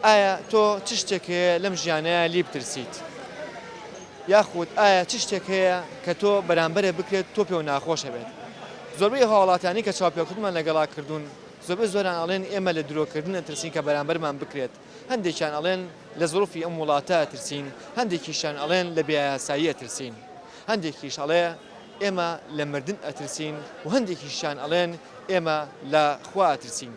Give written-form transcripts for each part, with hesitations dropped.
ئایا تۆ چ شتێک هەیە لەم ژیانەیا لێی بترسیت؟ یاخود ئایا چ شتێک هەیە کە تۆ بەرامبەرت بکرێت تۆ پێو ناخۆش ئەبێت؟ زۆربەی هاوڵاتیانی کە چاوپێکەوتنمان لەگەڵا کردوون زۆربەی زۆریان ئەڵێن ئێمە لە درۆکردن ئەترسین کە بەرامبەرمان بکرێت، هەندێکیان ئەڵێن لە زروفی ئەم وڵاتە ئەترسین، هەندێکیشیان ئەڵێن لە بێیاسایی ئەترسین، هەندێکیش ئەڵێ ئێمە لە مردن ئەترسین و هەندێکیشیان ئەڵێن ئێمە لە خوا ئەترسین.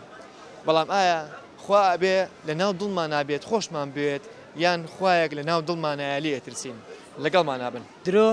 بەڵام ئایا خوا ئەبێ لە ناو دڵمانا بێت خۆشمان بوێت یان خوایەک لە ناو دڵمانایە لێی ئەترسین؟ لەگەڵمانا بن. درۆ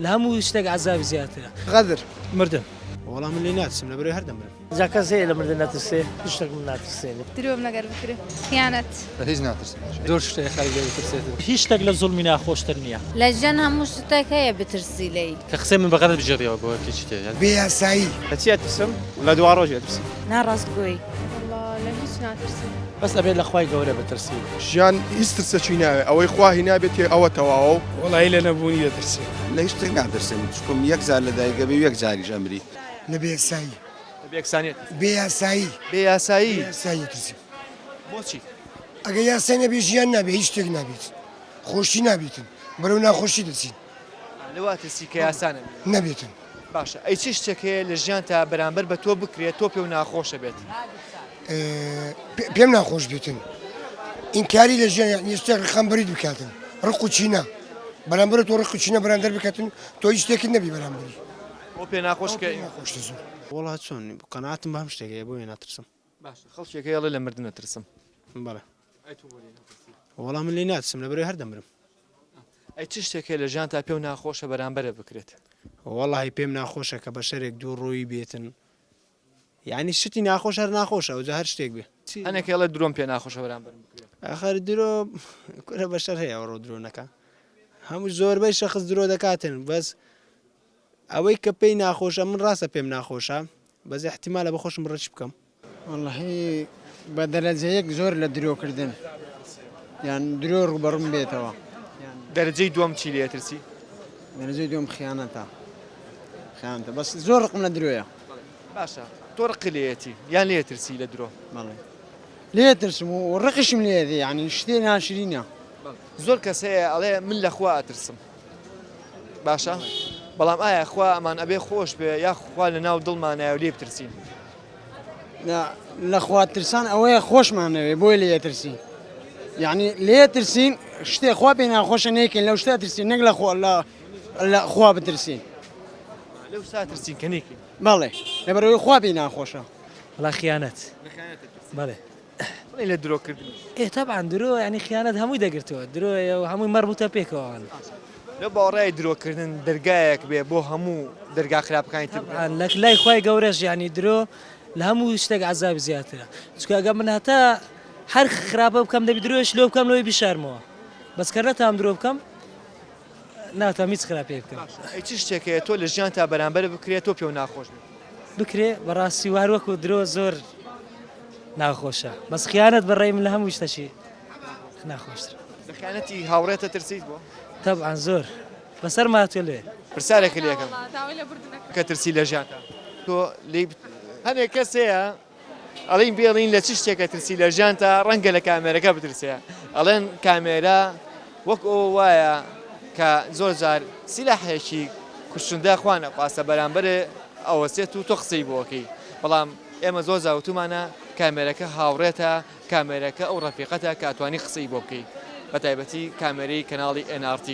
لە هەموو شتێک عەزابی زیاترە. غەدر. مردن. وەڵا من لێی ناترسم لەبەرئەوەی هەر دەمرم. جا کەس هەیە لە مردن نەترسێ؟ هیچ شتێک من ناترسێنێ. درۆم لەگەر بکرێ. خیانەت. لە هیچ ناترسم. زۆر شت هەیە خەڵک لێی بترسێت. هیچ شتێک لە زوڵمی ناخۆشتر نییە. لە ژیان هەموو شتێک هەیە بترسی لێی. کە قسەی من بە غەلەت بگێڕیەوە بۆ کێکی تێ. بێ یاسایی. لە چی ئەترسم؟ لە دواڕۆژی ئەترسم. نا ڕاستگۆیی. وەڵا لە هیچ ناترسم. بەس ئەبێت لە خوای گەورە بترسی. ژیان هیچ ترسەکی ناوێ ئەوەی خوا هینابێتێ ئەوە تەواوەو. وەڵایی لە نەبوونی دەترسم. لە هیچ شتێک ناترسم چکم یەک جار لە دایک ئەبی و یەک جاریش ئەمری. لە بێ یاسایی. لە بێ یەکسانیەت. بێ یاسایی. بێ یاسایی. بێ یاسایی ئەترسم. بۆچی؟ ئەگەر یاسای نەبێ ژیان نابێ هیچ شتێک نابێت خۆشی نابێتن بەرەو ناخۆشی دەچین. لەوە ئەترسی کە یاسا نەبێت؟ نەبێتن. باشە ئەی چ شتێک هەیە لە ژیانتا بەرامبەر بە تۆ بکرێت تۆ پێو ناخۆشە بێت؟ پێم ناخۆش بێتن ئینکاری لە ژیان یعنی شتێک ڕقم بەریت بکاتن ڕق و چینە بەرامبەر تۆ ڕق و چینە بەرامبەر بکاتن تۆ هیچ شتێکت نەبی بەرامبەری. بۆ پێ ناخۆش کە ناخۆشتە زۆر. وەڵا چۆن قەناعەتم بە هەم شتێک هەیە بۆیە ناترسم. باشە خەڵکێک هەیە ئەڵێ لە مردن ئەترسم. بەڵێ. ئەی تۆ بۆ لێی ناترسی؟ وەڵا من لێی ناترسم لەبەرئەوەی هەر دەمرم. ئەی چ شتێک هەیە لە ژیانتا پێو ناخۆشە بەرامبەرت بکرێت؟ وەڵاهی پێم ناخۆشە کە بەشەرێک دوو ڕووی بێتن یانی شتی ناخۆش هەر ناخۆشە ئەوجا هەر شتێک بێ. هەنێک هەیە ئەڵێ درۆم پێ ناخۆشە بەرامبەرم بکرێت. ئاخر درۆ کورە بەشەر هەیە ئەوڕۆ درۆ نەکا هەموو زۆربەی شەخس درۆ دەکاتن بەس ئەوەی کە پێی ناخۆشە من ڕاستە پێم ناخۆشە بەس ئیحتیمالە بە خۆشم ڕەچ بکەم. وەڵاهی بە دەرەجە یەک زۆر لە درۆ کردن یان درۆ ڕووبەڕووم بێتەوە. دەرەجەی دووەم چی لێ ئەترسی؟ دەرەجەی دووەم خیانەتە خیانەتە بەس زۆر ڕقم لە درۆیە. باشە تۆ ڕقی لێیەتی یان لێ ئەترسی لە درۆ؟ بەڵێ لێ ئەترسم و ڕقیشم لێیەتی یانی شتێ ناشرینە. زۆر کەس هەیە ئەڵێ من لە خوا ئەترسم باشە بەڵام ئایا خوا ئەمان ئەبێ خۆش بێ یا خوا لە ناو دڵمانایە و لێ بترسین؟ لە خوا ترسان ئەوەیە خۆشمان نەوێ بۆی لێ ترسین یعنی لێ ترسین شتێ خوا پێ ناخۆشە نەیکەین لەو شتە ترسین نەک لە خۆ لە خوا بترسین لەو سا ترسین کە نەیکەین بەڵێ لەبەرەوەی خوا پێی ناخۆشە. وەڵا خیانەت بەڵێ. بڵێ لە درۆ کردنیش. ئێ تەبعەن درۆ یانی خیانەت هەمووی دەگرتەوە درۆیە و هەمووی مەربوتە پێکەوەن. لەو باوەڕای درۆ کردن دەرگایەک بێ بۆ هەموو دەرگا خراپەکانی تر بکاتەوە. لە لای خوای گەورەش یانی درۆ لە هەموو شتێک عەزابی زیاترە چونکە ئەگەر من هەتا هەر خراپە بکەم دەبی درۆیش لۆ بکەم لۆی بیشارمەوە بەس کە نەتام درۆ بکەم ناتوانم هیچ خراپەیەک بکەم. باشە ئەی چ شتێک هەیە تۆ لە ژیانتا بەرامبەرت بکرێ تۆ پێو ناخۆش بێت؟ بکرێ بەڕاستی وە هەر وەکو درۆ زۆر ناخۆشە بەس خیانەت بە ڕای من لە هەموو شتەکی ناخۆشترە. لە خیانەتی هاوڕێت ئەترسیت بۆ؟ تەبعەن زۆر بەسەرما هاتووە لێ. پرسیارێکت لێ ئەکەم کە ترسی لە ژیانتا تۆ لێی هەنێک کەس هەیە ئەڵێین بێڵین لە چ شتێک ئەترسی لە ژیانتا ڕەنگە لە کامێرەکە بترسێ ئەڵێن کامێرا وەک ئەوە وایە کە زۆر جار سیلاحێکی کوشندە خوا نەخواستە بەرامبەر ئەوەسێت و تۆ قسەی بۆکەی بەڵام ئێمە زۆر جار وتومانە کامێرەکە هاوڕێتە کامێرەکە ئەو ڕەفیقەتە کە ئەتوانی قسەی بۆ بکەی بە تایبەتی کامێرەی کەناڵی NRT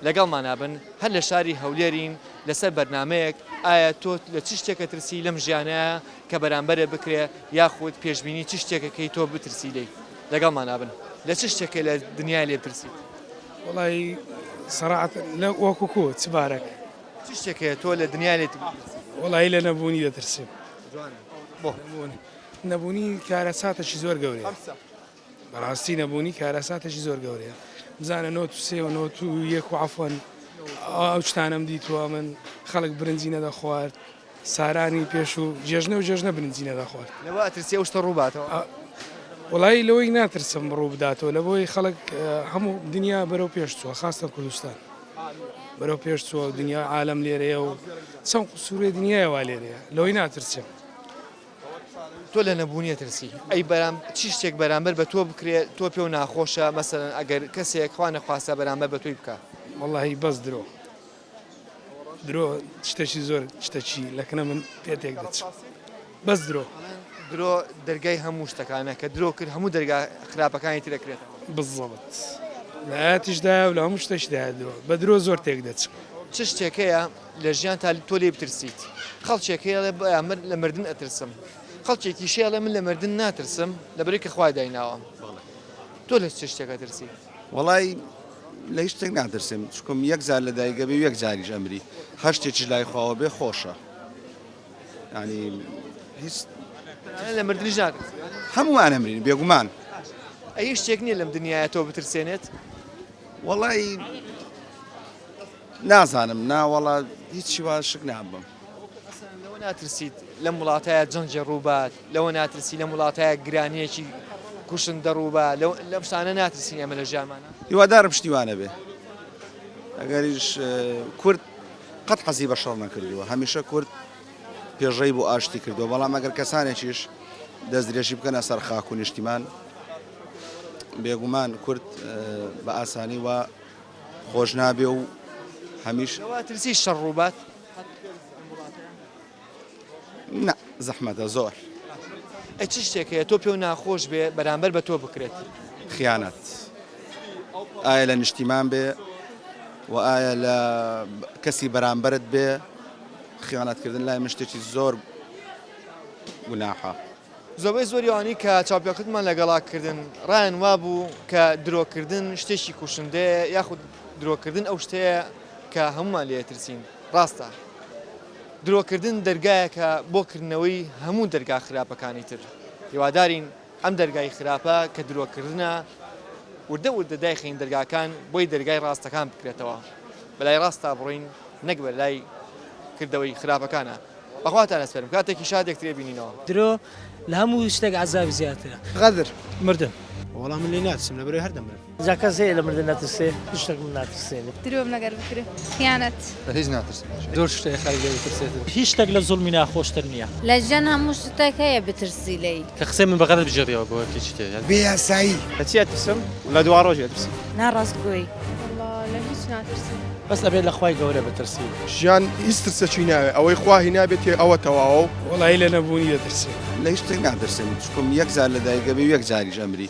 لەگەڵمانا بن هەر لە شاری هەولێرین لەسەر بەرنامەیەک ئایا تۆ لە چ شتێک ئەترسی لەم ژیانەیا کە بەرامبەرت بکرێ یاخود پێشبینی چ شتێکەکەی تۆ بترسی لێی لەگەڵمانا بن لە چ شتێکە لە دنیای لێ بترسیت؟ وەڵایی سەراحەتەن لە وەکو کو چ بارەک؟ چ شتێک هەیە تۆ لە دنیای لێ بترسی؟ وەڵایی لە نەبوونی دەترسم. جوانە بۆ؟ نەبوونی کارەساتەکی زۆر گەورەیە. بەڕاستی نەبوونی کارەساتێکی زۆر گەورەیە بزانە نۆت و سێ و نۆت و یەک و عەفوەن ئەو شتانەم دیتووە من خەڵک برنجی نەدەخوارد سارانی پێش و جێژنە و جێژنە برنجی نەدەخوارد. لەوە ئەترسی ئەو شتە ڕووباتەوە؟ وەڵایی لەوەی ناترسم ڕوو بداتەوە لەبۆی خەڵک هەموو دنیا بەرەو پێش چووە خاستەن کوردستان بەرەو پێش چووە و دنیا عالەم لێرەیە و چەند قسوورێ دنیایە وا لێرەیە لەوەی ناترسم. تۆ لە نەبوونی ئەترسی ئەی بەرام چی شتێک بەرامبەر بە تۆ بکرێ تۆ پێو ناخۆشە مەسەلەن ئەگەر کەسێک خوا نەخواستە بەرامبەر بە تۆی بکا. وەڵاهی بەس درۆ درۆ شتەکی زۆر شتەکی لەکنە من پێ تێک دەچم بەس درۆ. درۆ دەرگای هەموو شتەکانە کە درۆ کرد هەموو دەرگا خراپەکانی تر ئەکرێتەوە. بزەبت لە ئایەتیشدایە و لە هەموو شتەکیدایە درۆ بە درۆ زۆر تێک دەچم. چ شتێک هەیە لە ژیانتا تۆ لێی بترسیت؟ خەڵکێک هەیە ئەڵێ بەیا من لە مردن ئەترسم، خەڵکێکیش هەیە ئەڵێ من لە مردن ناترسم لەبەرئەوەی کە خوا دایناوە. تۆ لە چ شتێک ئەترسی؟ وەڵای لە هیچ شتێک ناترسم چکم یەک جار لە دایک ئەبی و یەک جاریش ئەمری هەر شتێکیش لای خواوە بێ خۆشە یانی هیچ تەنانەت لە مردنیش ناترسی؟ هەموومان ئەمرین بێگومان. ئەی هیچ شتێک نییە لەم دنیایە تۆ بترسێنێت؟ وەڵای نازانم نا وەڵا هیچی وا شک نابم. مەسەلەن لەوە ناترسیت لەم وڵاتایە جەنگێ ڕووبات، لەوە ناترسی لەم وڵاتایە گرانییەکی کوشندە ڕووبا، لەم شتانە ناترسین ئێمە لە ژیانمانا؟ هیوادارم شتی وا نەبێ. ئەگەریش کورد قەت حەزی بە شەڕ نەکردووە، هەمیشە کورد پێشڕەوی بۆ ئاشتی کردووە، بەڵام ئەگەر کەسانێکیش دەستدرێژی بکەنە سەر خاک و نیشتیمان، بێگومان کورد بە ئاسانی وا خۆش نابێ و هەمیش. لەوە ئەترسی شەڕ ڕووبات؟ نا زەحمەتە زۆر. ئەی چ شتێک هەیە تۆ پێو ناخۆش بێ بەرامبەر بە تۆ بکرێت؟ خیانەت. ئایا لە نیشتیمان بێ و ئایا لە کەسی بەرامبەرت بێ خیانەتکردن لای من شتێکی زۆر گوناحە. زۆربەی زۆری ئەوانەی کە چاوپێکەوتنمان لەگەڵا کردن ڕایان وابوو کە درۆکردن شتێکی کوشندەیە یاخود درۆکردن ئەو شتەیە کە هەموومان لێ ئەترسین. ڕاستە درۆکردن دەرگایەکە بۆ کردنەوەی هەموو دەرگا خراپەکانی تر. هیوادارین ئەم دەرگای خراپە کە درۆکردنە وردە وردە دایخەین دەرگاکان بۆی دەرگای ڕاستەکان بکرێتەوە. بەلای ڕاستا بڕۆین نەک بەلای کردەوەی خراپەکانا. بەخواتان ئەسپێرم کاتێکی شاد یەکتری ئەبینینەوە. درۆ لە هەموو شتێک عەزابی زیاترە. غەدر. مردن. وەڵا من لێی ناترسم لەبەرئەوەی هەر دەمرم. جا کەس هەیە لە مردن نەترسێ؟ هیچ شتێک من ناترسێنێ. درۆم لەگەر بکرێ. خیانەت. لە هیچ ناترسم. زۆر شت هەیە خەڵک لێی بترسێتن. هیچ شتێک لە زوڵمی ناخۆشتر نییە. لە ژیان هەموو شتێک هەیە بترسی لێی. کە قسەی من بە غەلەت بگێڕیەوە بۆ یەکێکی تر یان. بێ یاسایی. لە چی ئەترسم؟ لە دواڕۆژی ئەترسم. نا ڕاستگۆی. وەڵا لە هیچ ناترسم. بەس ئەبێت لە خوای گەورە بترسی. ژیان هیچ ترسەکی ناوێ ئەوەی خوا هینابێتێ ئەوە تەواوەو. وەڵایی لە نەبوونی دەترسم. لە هیچ شتێک ناترسم چکم یەک جار لە دایک ئەبی و یەک جاریش ئەمری.